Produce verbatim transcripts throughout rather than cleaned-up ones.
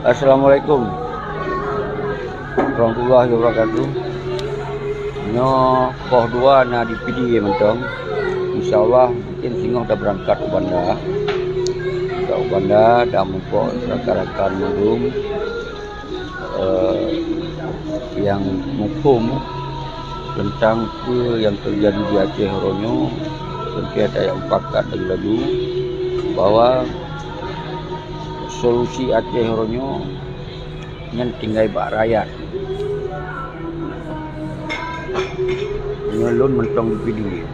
Assalamualaikum warahmatullahi wabarakatuh. Nyoe poh dua na di Pidie mantong. Insya Allah mungkin singoh dah berangkat u Banda. Ka u Banda dan mumpok rakan-rakan mandum, eh, nyang muphom teuntang peue nyang teujadi di Aceh uroe nyoe, teuntang tajak mupakat laju-laju bahwa solusi Aceh uroe nyoe nyan tinggai bak rakyat. Nyoe lôn mantong di Pidie.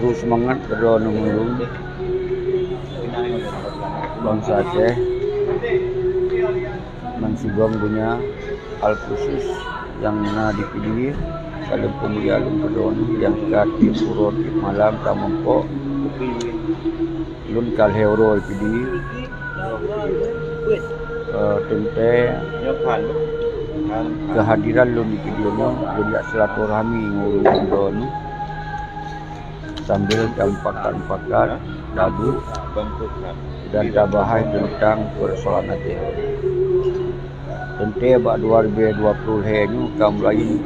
Terus seumangat keudroe ngon lôn bansa Aceh. Meusigom donya, al khusus nyang na di Pidie, saleuem peumulia lôn keudroe nyang ka tiep uroe tiep malam tamumpok. Lôn ka lhèe uroe di Pidie, eh, teuntèe keuhadiran lôn di Pidie nyoe lôn jak silaturahmi ngon ureueng droeneuh. Sambil tamupakat-mupakat, taduek dan tabahas teuntang peursoalan Aceh. Teuntèe bak dua ribèe dua ploh lhèe nyoe ka mulai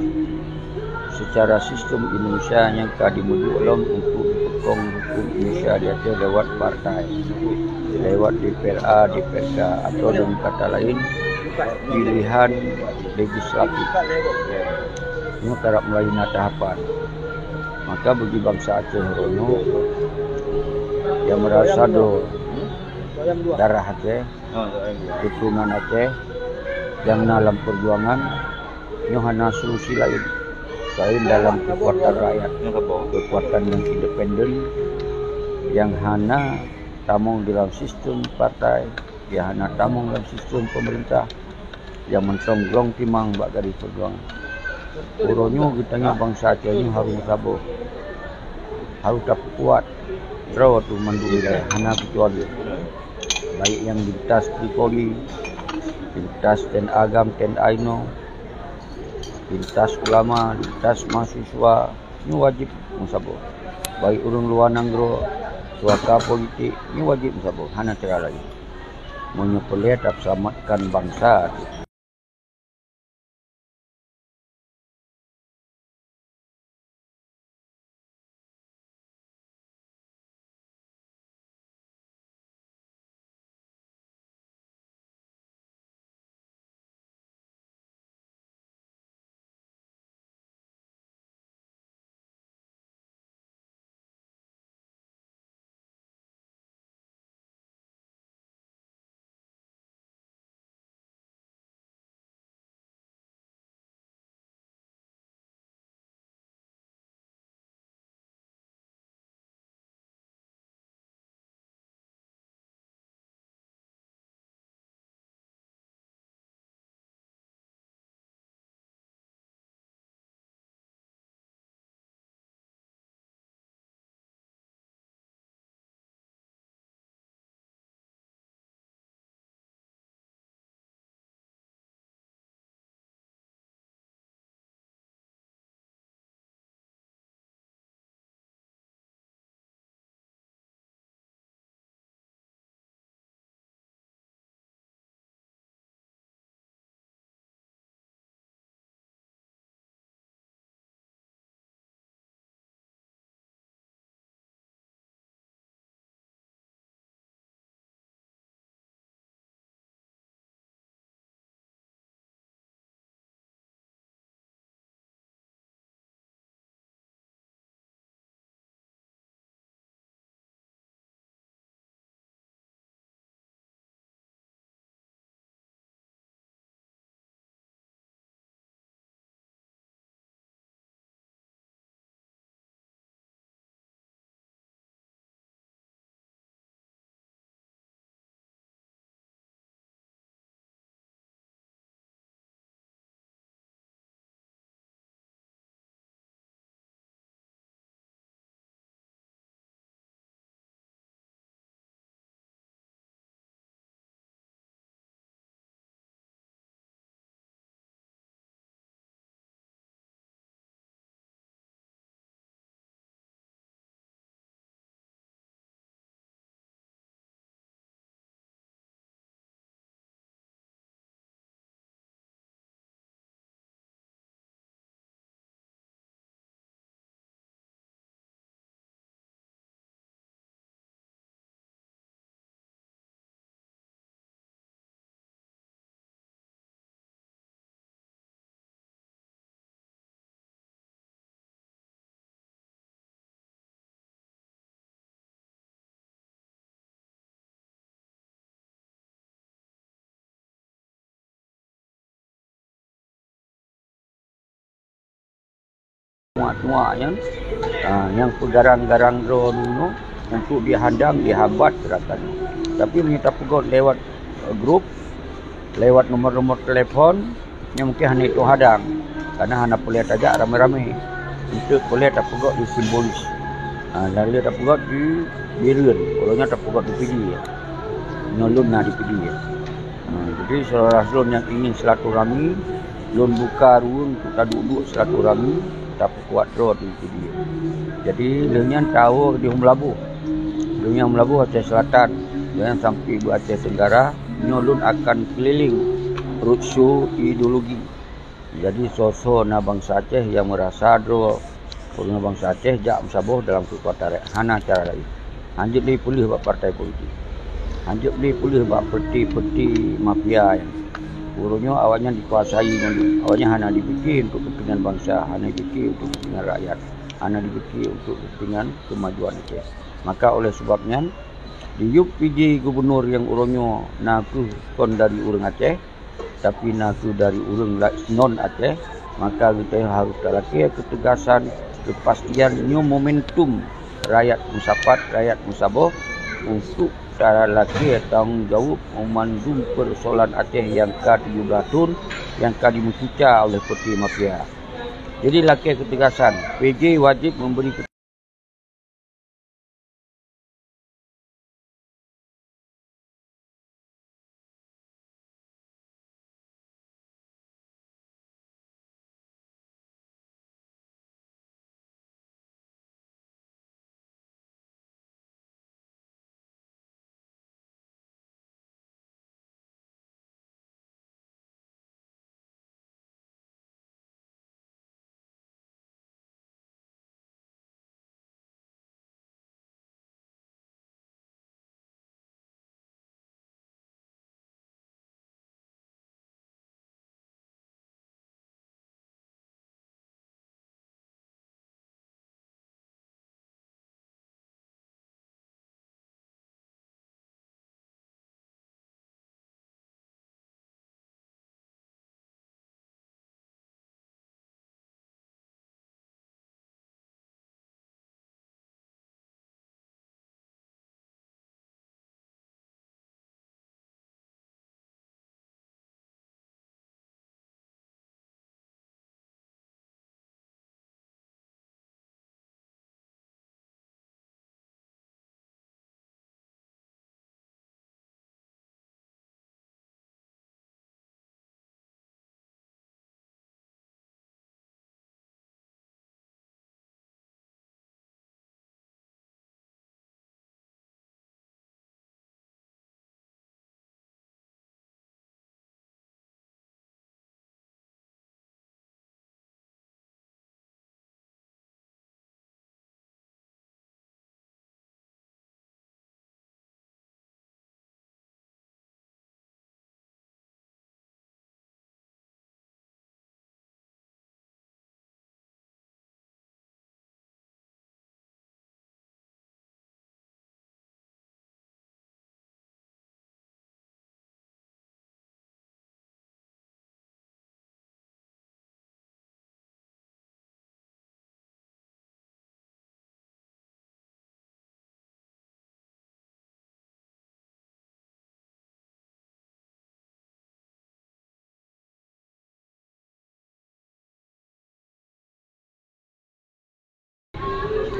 seucara sistem Indonesia nyang ka dimeuduek lom untuk jipeukong hukôm Indonesia di ateueh lewat partai, lewat D P R A, D P R K, atau dalam kata lain, pilihan legislatif. Nyoe karab mulai na tahapan. Maka bagi bansa Aceh uroe nyoe nyang meurasa droe darah Aceh, keuturonan Aceh nyang na lam peujuangan, nyoe hana solusi laén selain dalam keukuatan rakyat, keukuatan nyang independen, nyang hana tamong dalam sistem partai, nyang hana tamong dalam sistem peumeurintah, nyang mantong glong timang bak garéh peujuangan. Uroe nyoe geutanyoe bansa Aceh nyoe harôh meusaboh, harôh tapeukuat droe teuh mandum wilayah hana keucuali, baik nyang lintas Tripoli, lintas T N A GAM, T N A inoe, lintas ulama, lintas mahasiswa, nyoe wajéb meusaboh. Baik ureueng luwa nanggroe, suaka politik, nyoe wajéb meusaboh, hana cara laén. Meunyoe peureulèe tapeuseulamatkan bansa. tuak-tuak nyan, ha, nyang peugarang-garang droe nyoe untuk dihadang, dihambat gerakan nyoe. Tapi meunyoe tapeugot lewat, eh, grup, lewat nomor-nomor telepon, nyan mungkin hana itu hadang, karena hana peureulèe tajak ramé-ramé. Untuk peureulèe tapeugot di Simbolis. Ha, lalu tapeugot di Bireuen, uroe nyoe tapeugot di Pidie. Nyoe lôn na di Pidie. Ha, jadi syedara lôn nyang ingin silaturahmi, lôn buka ruweueng untuk taduek-duek silaturahmi, tapeukuat droe di Pidie. Jadi lheueh nyan tawoe di Meulaboh. Lheueh nyan Meulaboh Aceh Selatan, dan sampai bak Aceh Tenggara, nyoe lôn akan keliling roadshow ideologi. Jadi soe-soe na bansa Aceh nyang meurasa droe ureueng bansa Aceh jak meusaboh dalam keukuatan rakyat, hana cara laén. Hanjeuet lé peuleueh bak partai politik. Hanjeuet lé peuleueh bak peuti-peuti mafia nyan. Uroe nyoe awaknyan dikuasai ngon, awaknyan hana dipike untuk keupeuntengan bansa, hana dipike untuk keupeuntengan rakyat, hana dipike untuk keupeuntengan keumajuan Aceh. Maka oleh sebab nyan, diyueb pih jih gubunur nyang uroe nyoe na kheueh kon dari ureueng Aceh, tapi na kheueh dari ureueng la-, non Aceh, maka geutanyoe harôh talakée keutegasan, keupastian nyoe momentum rakyat meusapat, rakyat meusaboh untuk talakée tanggong jaweueb meumandum peusoalan Aceh nyang ka tujoh blaih thon nyang ka jimeucuca oleh peuti mafia. Jadi lakée keutegasan, P J wajéb meubri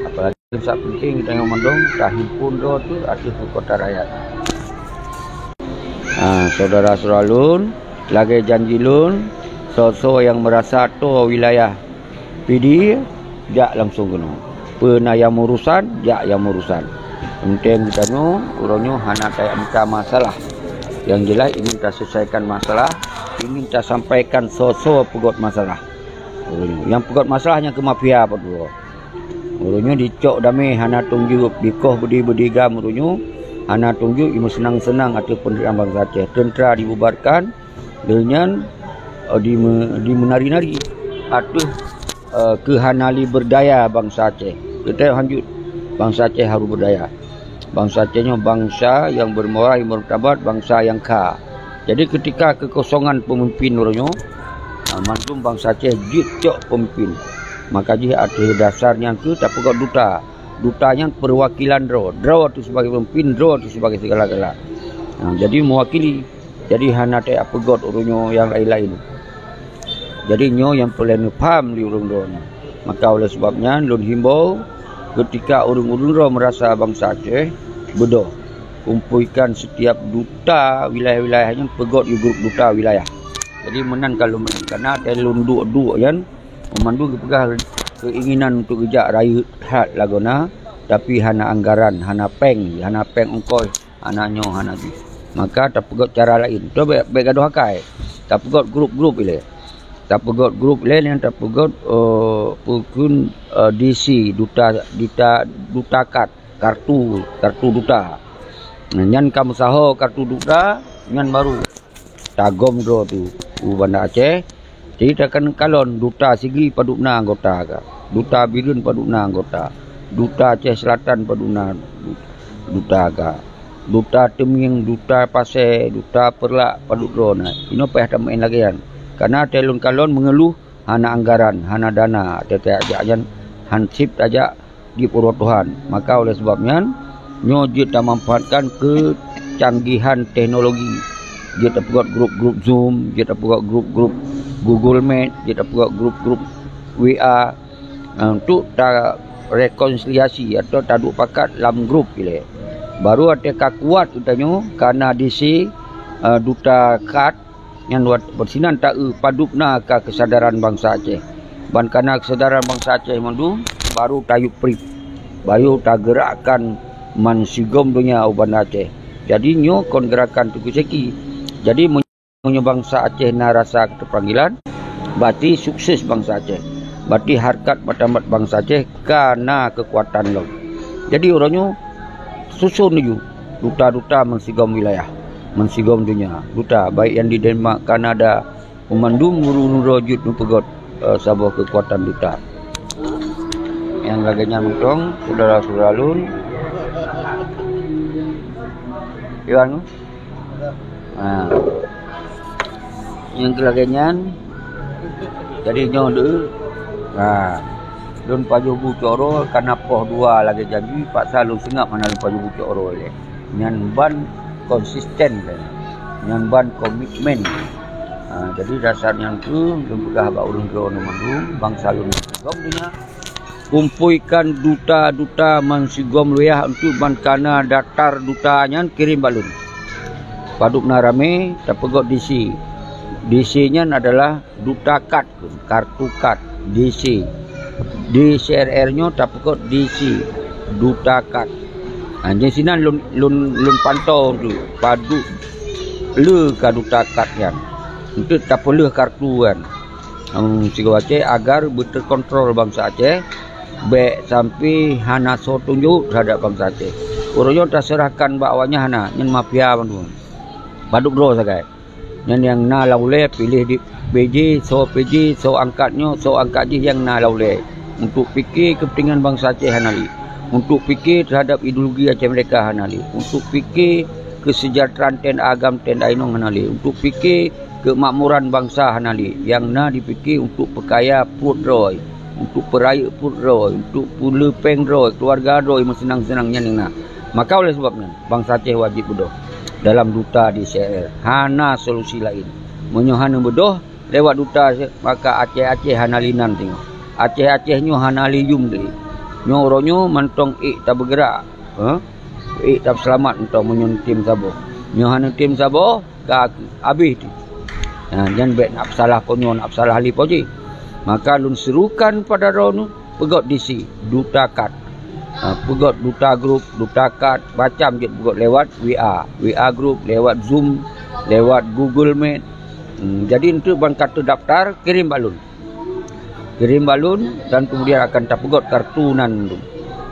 Apalagi sangat penting geutanyoe mandum tahimpun droe teuh ateueh keukuatan rakyat. Ha, syedara-syedara lôn, lagée janji lôn, soe-soe nyang meurasa toe wilayah Pidie, jak langsong keunoe. Peue na nyang meurusan, jak nyang meurusan. Penting geutanyoe, uroe nyoe hana tayue mita masalah. Nyang jeulaih ingin taselesaikan masalah, ingin tasampaikan soe-soe peugét masalah. Uroe nyoe, nyang peugét masalah nyang keu mafia padub. Uroe nyoe dicok damé hana tông jeueup, dikoh beudi-beudi gam uroe nyoe hana tông jeueup, jimeuseunang-seunang ateueh peunderaan bansa Aceh. Teuntra dibubarkan, lheueh nyan, eh, dime-, dimeunari-nari ateueh, eh, keuhana lé beurdaya bansa Aceh. Geutanyoe hanjeuet bansa Aceh harôh beurdaya. Bansa Aceh nyoe bansa nyang bermoral, nyang bermartabat, bansa nyang kha. Jadi ketika kekosongan pemimpin uroe nyoe, ha, mandum bansa Aceh jeuet cok pemimpin. Maka jih ateueh dasar nyan keuh tapeugöt duta. Duta nyan peuwakilan droe. Droe tu sibagai peumimpin, droe tu sibagai sigala-gala. Ha, jadi meuwakili. Jadi hana tapeugöt ureuëng nyoe nyang laén-laén. Jadi nyoe nyang peureulée neupham lé ureuëng droe nyoe. Maka oleh sabab nyan lôn himbau, keutika ureuëng-ureuëng droe meurasa bansa Aceh beudôh, kumpuikan setiap duta wilayah-wilayah nyan peugöt di grup duta wilayah. Jadi meunan ka lôn, karena watée lôn duek-duek nyan, meumandum geupeugah keinginan untuk geujak rayeuk that lagoe na, tapi hana anggaran, hana péng, hana péng ongkos, hana nyoe, hana jih. Maka tapeugöt cara laén. Tu bék, bék gadôh akai. Tapeugöt grup-grup ilée. Tapeugöt grup ilée nyan tapeugöt, eh, peukun, eh, D C, duta, duta, duta kad, kartu, kartu duta. Nyan ka meusaho kartu duta, nyan baru tagöm droe tu u Banda Aceh. Jadi takan kalon duta Sigli padub na anggota ka, duta Bireuen padub na anggota, duta Aceh Selatan padub na duta ka, duta Teumieng, duta Pasé, duta Peureulak padub droe na. Inoe payah tameu'en lagée nyan. Karena watée lôn kalon meungeuluh hana anggaran, hana dana, watée tajak nyan han sép tajak di uroe Tuhan. Maka oleh sabab nyan, nyoe jeuet tamanfaatkan keucanggihan teknologi. Jeuet tapeugöt grup-grup Zoom, jeuet tapeugöt grup-grup Google Meet, jeuet tapeugöt grup-grup W A, eh, untuk tarekonsiliasi atau taduek pakat lam grup ilée. Baru watée ka kuat geutanyoe, ka na D C, eh, duta kad, nyan wat-, sinan taeu padub na ka keusadaran bansa Aceh. Ban ka na keusadaran bansa Aceh mandum, baru tayue prip, baru tageurakkan bansigom donya u Banda Aceh. Jadi nyoe kon geurakan Teungku Syeki. Jadi meunyoe bansa Aceh na rasa keuteupeuranggilan, berarti sukses bansa Aceh. Berarti hareukat martabat bansa Aceh ka na keukuatan lom. Jadi uroe nyoe susun laju duta-duta meusigom wilayah, meusigom donya. Duta, baik nyang di Denmark, Kanada, meumandum ureuëng-ureuëng droe jeuet meupeugöt, eh, saboh keukuatan duta. Nyang lagée nyan mantong, syedara-syedara lôn. Iwan, ha. Nyang keu lagée nyan, jadi nyoe deuh. Ha. Lôn pajoh bu cok uroe, kana poh dua lagée janji, paksa lôn seungab hana lôn pajoh bu cok uroe lé. Nyan ban konsisten lé. Nyan ban komitmen. Ha, jadi dasar nyan keuh lôn peugah bak ureuëng droeneuh mandum, bansa lôn sigom donya. Kumpuikan duta-duta meusigom wilayah untuk ban kana daftar duta nyan kirém bak lôn. Padub na ramé, tapeugöt D C. D C nyan adalah duta kad, kartu kad, D C. D C R R nyoe tapeugöt D C, duta kad. Ha, nyan sinan lôn, lôn, lôn pantau tu, padub le ka duta kad nyan. Untuk tapeuleueh kartu nyan. Hmm, sigoe Aceh agar beuteukontrol bansa Aceh, bék sampai hana soe tunjok terhadap bansa Aceh. Uroe nyoe taseurahkan bak awaknyan hana, nyan mafia bandum. Padub droe sagai. Nyan nyang na lam ulée piléh di P J, soe P J, soe angkat nyoe, soe angkat jih nyang na lam ulée. Untuk pike keupeuntengan bansa Aceh hana lé. Untuk pike terhadap ideologi Aceh Merdeka hana lé. Untuk pike keuseujahteuraan T N A agam, T N A inong hana lé. Untuk pike keumakmuran bansa hana lé. Nyang na dipike untuk peukaya pruet droe, untuk peurayeuk pruet droe, untuk peuleupeng droe, keuluwarga droe meuseunang-seunang nyan nyang na. Maka oleh sabab nyan, bansa Aceh wajéb beudôh dalam duta D C R R. Hana solusi laén. Meunyoe hana beudôh lewat duta, maka Aceh-Aceh hana lé nan teungoh. Aceh-Aceh nyoe hana lé yum lé. Nyoe uroe nyoe mantong ék tabeugeurak, eh? Ék tapeuseulamat mantong meunyoe tem saboh. Nyoe hana tem saboh, ka habéh tu. Ha, nyan bék nak peusalah po nyoe, nak peusalah lé po jih. Maka lôn serukan pada droeneuh, peugöt D C, duta kad. Ha, peugöt duta grup, duta kad, macam jeuet peugöt lewat W A, W A grup, lewat Zoom, lewat Google Meet. Hmm, jadi untuk ban ka teudaftar, kirém bak lôn. Kirém bak lôn dan kemudian akan tapeugöt kartu nan tu.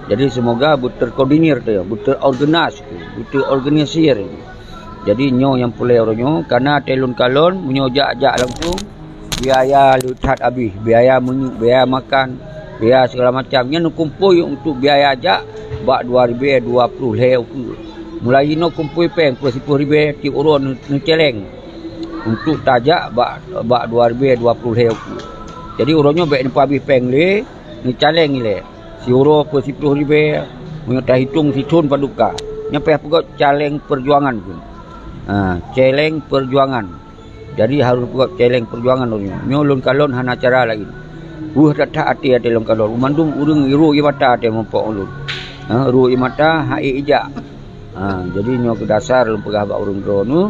Jadi semoga beuteukoordinir tu, beuteuorganisir, beuteuorganisir. Jadi nyoe nyang peureulée uroe nyoe, karena watée lôn kalon, meunyoe jak-jak langsung, biaya le that habéh, biaya minyeuk, biaya makan, biaya segala macam. Nyan neukumpôi untuk biaya jak bak dua ribée dua ploh lhée ukeue. Mulai inoe kumpôi péng peuet siplôh ribée tieb uroe neu-, neucéléng untuk tajak bak, bak dua ribée dua ploh lhée ukeue. Jadi uroe nyoe bék neupeuhabéh péng lé, neucaleng ilée. Siuroe peusiplôh ribée, meunyoe tahitong sithon padub ka. Nyan payah peugét caleng peujuangan keuh. Ha, caleng peujuangan. Jadi harôh peugét caleng peujuangan uroe nyoe. Nyoe lôn kalon hana cara laén. Weueh that-that até, até lôn kalon. Mandum ureuëng irô ié mata até muphom ulôn. Ha, rô ié mata, han ék ijak. Ha, jadi nyoe keuh dasar lôn peugah bak ureuëng droeneuh,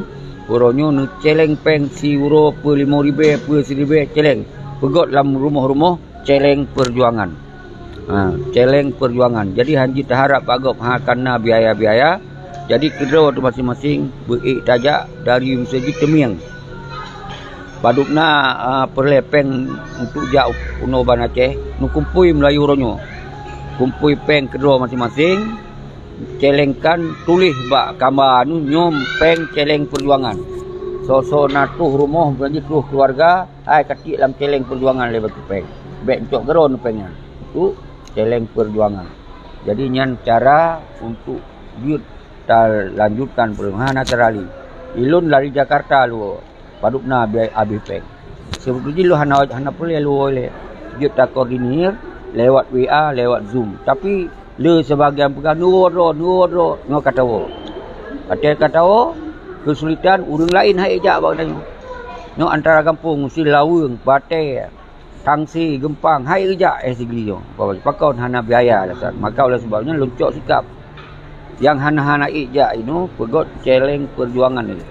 uroe nyoe neucaleng péng siuroe peulimong ribée, peusiribée caleng. Peugét lam rumoh-rumoh caleng peujuangan. Ha, caleng peujuangan. Jadi han jeuet taharab bak gob, ha, kana biaya-biaya. Jadi keudroe teuh maséng-maséng beu ék tajak dari meuseujid teumieng. Padub na, a, peureulée péng untuk jak u-, unoe ban Aceh, neukumpôi Meulayu uroe nyoe. Kumpôi péng keudroe maséng-maséng, calengkan, tuléh bak kamba nyoe, nyoe péng caleng peujuangan. Soe-soe na troh rumoh, meunyoe troh keuluwarga, hai ka tiek lam caleng peujuangan lé bacut péng. Bék neucok keudroe péng nyan untuk caleng peujuangan. Jadi nyan cara untuk jeuet talanjutkan peujuangan, hana cara laén. Ilôn dari Jakarta luwoe, padub na biaya habéh péng. Seubeutôi jih lôn hana, hana peureulée luwoe lé. Jeuet takoordinir lewat W A, lewat Zoom. Tapi le seubagian peugah, "Neuwoe droe, neuwoe droe," nyoe ka tawoe. Watée ka tawoe, keusulitan ureuëng laén han ék jak bak geutanyoe. Nyoe antara gampông, Silaweueng, Batée, Tangse, Geumpang, han ék jak, eh, Sigli nyoe. Pakon? Hana biaya alasan. Maka oleh sebab nyan lôn cok sikap. Nyang hana-hana ék jak inoe peugét caleng peujuangan nyoe.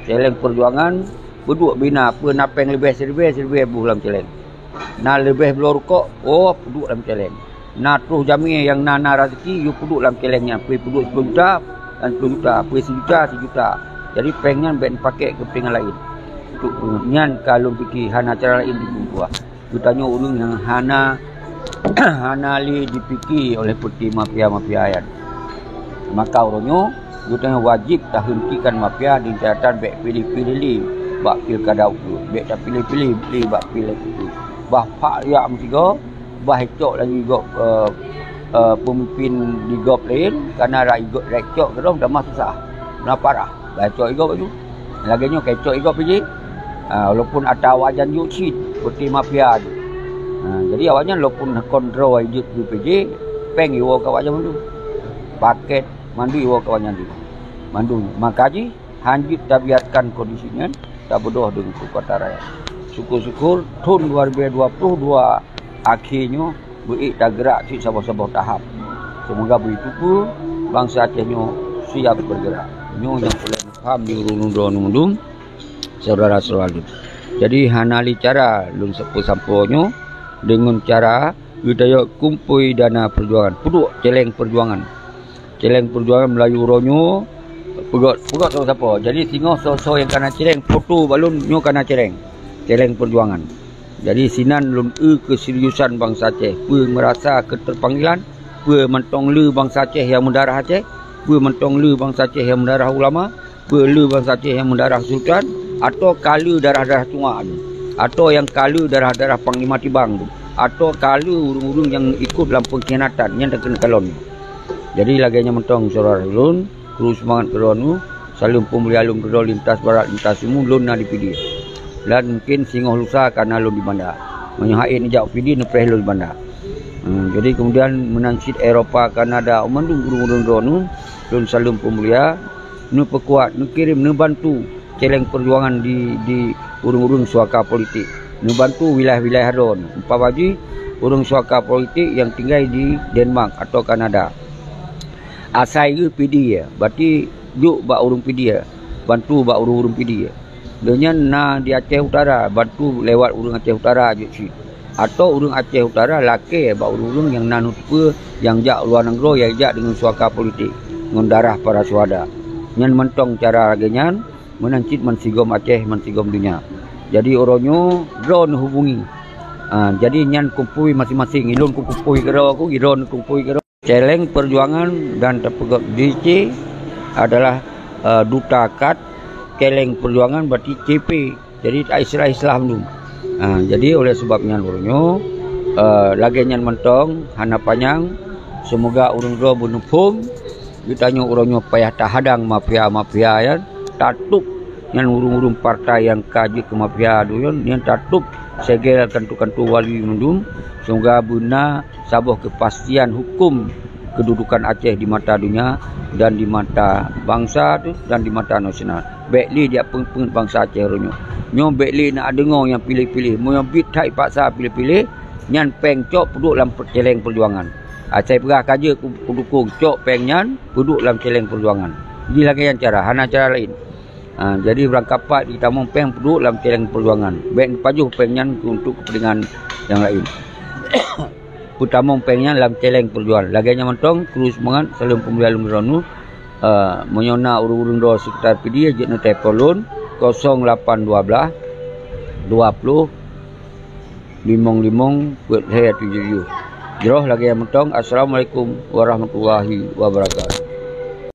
Caleng peujuangan peuduek bina, peue na péng leubeh siribée, siribée boh lam caleng. Na leubeh bloe rukok, oh, peuduek lam caleng. Na troh jamé nyang na, na raseuki, yue peuduek lam caleng nyan, peue peuduek siploh juta, dan siploh juta, peue sijuta, sijuta. Jadi péng nyan bék neupakék keu peungan laén. Untuk nyan ka lôn pike hana cara laén jipeubuah. Geutanyoe ureuëng nyang hana, hana lé jipike oleh peuti mafia-mafia nyan. Maka uroe nyoe geutanyoe wajéb tahentikan mafia di catatan, bék piléh-piléh lé bak pilkada ukeue, bék tapiléh-piléh lé bak piléh ukeue. Bah phak riak meusigoe, bah cok laju gob, eh, eh, peumimpin di gob laén, karena rai gob, rai cok keudroe tamah susah, na parah. Bah cok igob laju. Lagée nyoe ka cok igob jih. Ha, walaupun ata awaknyan jok cit, peuti mafia jih. Ha, jadi awaknyan walaupun kon droe jeuet keu P J, péng iwoe keu awaknyan mandum. Paket mandum iwoe keu awaknyan jih. Mandum. Maka jih, hanjeuet tabiarkan kondisi nyan tabeudôh deungon keukuatan rakyat. Syukur-syukur, thon dua ribu dua puluh dua akhé nyoe beu ék tageurak cit saboh-saboh tahap. Seumoga beuteupeue bansa Aceh nyoe siap beugeurak. Nyoe nyang ulôn paham di ureuëng droeneuh mandum, syedara-syedara lôn. Jadi hana lé cara lôn seupeusampoe nyoe deungon cara geutanyoe kumpôi dana peujuangan, peuduek caleng peujuangan. Caleng peujuangan Meulayu uroe nyoe peugét, peugét sapo-sapo. Jadi singoh soe-soe nyang kana caleng, foto bak lôn nyoe kana caleng. Caleng peujuangan. Jadi sinan lôn eu keuseriusan bansa Aceh, peue meurasa keuteupanggilan, peue mantong le bansa Aceh nyang meudarah Aceh, peue mantong le bansa Aceh nyang meudarah ulama, peue le bansa Aceh nyang meudarah sultan, atawa ka le darah-darah tuha nyoe, atawa nyang ka le darah-darah panglima tibang tu, atawa ka le ureuëng-ureuëng nyang ikot lam peungkhianatan, nyan takheun kalon. Jadi lagée nyan mantong syedara lôn, kru seumangat keudroe nyoe, saleuem peumulia lôn keudroe lintas barat, lintas timu, lôn na di Pidie. Dan mungkin singoh lusa kana lôn di Banda. Meunyoe han ék neujak u Pidie, neupreh lôn di Banda. Hmm, jadi kemudian meunan cit Eropa, Kanada, mandum ureuëng-ureuëng droe nyoe, lôn saleuem peumulia, neupeukuat, neukirém, neubantu caleng peujuangan di, di ureuëng-ureuëng suaka politik, neubantu wilayah-wilayah droe nyoe. Umpama jih ureuëng suaka politik nyang tinggai di Denmark atawa Kanada. Asai geuh Pidie, berarti duek bak ureuëng Pidie, bantu bak ureuëng-ureuëng Pidie. Lheueh nyan na di Aceh Utara, bantu lewat ureuëng Aceh Utara jeuet cit. Atawa ureuëng Aceh Utara lakée bak ureuëng-ureuëng nyang na neuteupeue nyang jak luwa nanggroe nyang jak deungon suaka politik ngon darah para syuhada. Nyan mantong cara lagée nyan, meunan cit bansigom Aceh, bansigom donya. Jadi uroe nyoe droe neuhubungi. Ha, jadi nyan kumpôi maséng-maséng. Ilôn kukumpôi keudroe ku, droe neukumpôi keudroe. Caleng peujuangan dan tapeugét D C adalah, eh, duta kad caleng peujuangan, berarti C P. Jadi, istilah-istilah mandum. Ha, jadi oleh sebab nyan uroe nyoe, eh, lagée nyan mantong, hana panyang. Seumoga ureuëng droe beuneuphom, geutanyoe uroe nyoe payah tahadang mafia-mafia nyan, tatôb nyan ureuëng-ureuëng partai nyang ka jeuet keu mafia duyon, nyan tatôb segel kantu-kantu wali mandum, seumoga beuna saboh keupastian huköm keududukan Aceh di mata donya dan di mata bansa tu dan di mata nasional. Bék lé jak peungeuet bansa Aceh uroe nyoe. Nyoe bék lé na deungoe nyang piléh-piléh. Meunyoe bit that paksa piléh-piléh, nyan péng cok peuduek lam céléng peujuangan. Asai peugah ka jeuet ku, kudukong, cok péng nyan peuduek lam céléng peujuangan. Jadi lagée nyan cara, hana cara laén. Ha, jadi beurangkapat jitamong péng peuduek lam céléng peujuangan. Bék pajoh péng nyan keu, untuk keupeuntengan nyang laén. Peutamong péng nyan lam céléng peujuangan. Lagée nyan mantong, kru seumangat, saleuem peumulia lôn droeneuh. Eh, meunyoe na ureuëng-ureuëng droe seukitar Pidie, jeuet neutelepon lôn, kosong lapan dua belas, dua puluh, limong limong, peuet lhée tujoh tujoh. Jroh lagée nyan mantong, Assalamualaikum warahmatullahi wabarakatuh.